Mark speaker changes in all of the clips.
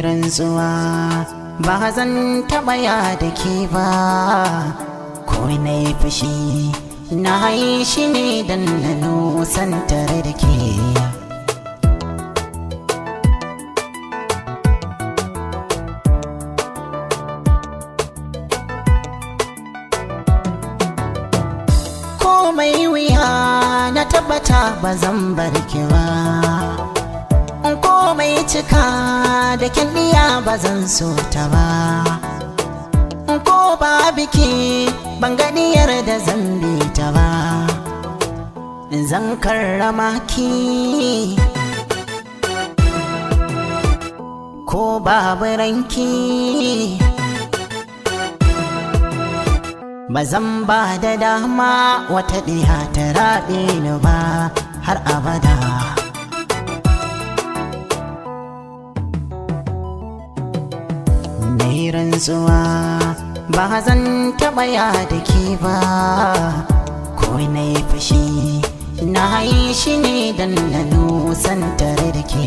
Speaker 1: Rantsuwa ba zan taɓa ya da ke ba, ko na yi fushi na yi shi ne don na nusan tare da ke. Komai wuya na tabbata ba zan bar ki ba, komai cika da kyan ɗiya ba zan so ta ba, ko ba biki ban ganiyar da zan bi ta ba. Zan karrama ki ko babu ranki, ba zan ba da dama wata ɗiya ta raɓe ni ba har abada. Nai rantsuwa ba zan taɓa ya da ke ba, ko na yi fushi na yi shi ne don na nusan tare da ke.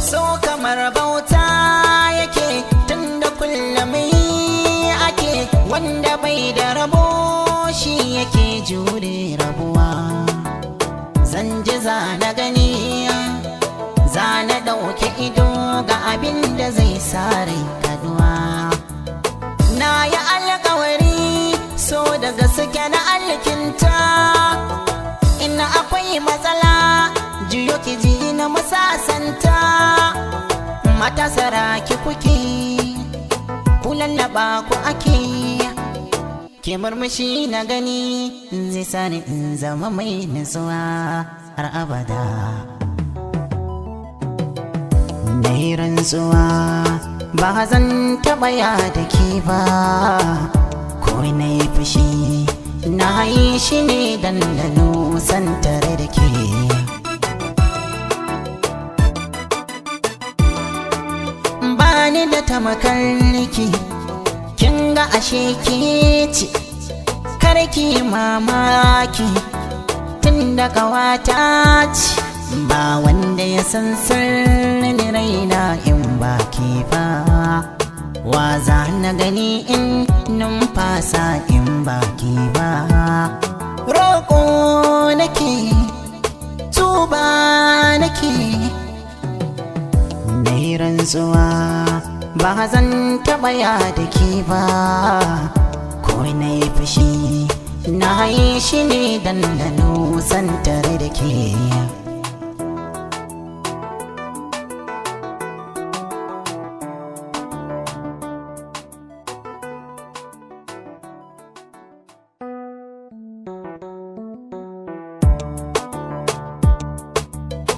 Speaker 1: So kamar bauta yake tunda kullum ake, wanda bai da rabo shi yake jure rabuwa. Zan ji za na gani, za na ɗauke ido ga abin da zai sare kaduwa. Na yi alkawari so daga suke na alkinta, ina akwai matsala juyo ki ji na musasanta. Mata saraki kuke, ku lallaba ku ake, ke murmushi na gani zai sani in zama mai nutsuwa har abada. Nai rantsuwa ba zan taɓa ya da ke ba, ko na yi fushi na yi shi ne don na nusan tare da ke. Bani da tamakarki, kin ga ashe ke ce, karki mamaki tun da ƙawata ce. Ba wanda ya san sirrin raina in ba ke ba, wa za na gani in numfasa in ba ke ba. Roƙo nake, tuba nake. Nai rantsuwa ba zan taɓa ya da ke ba, ko na yi fushi na yi shi ne don na nusan tare da ke.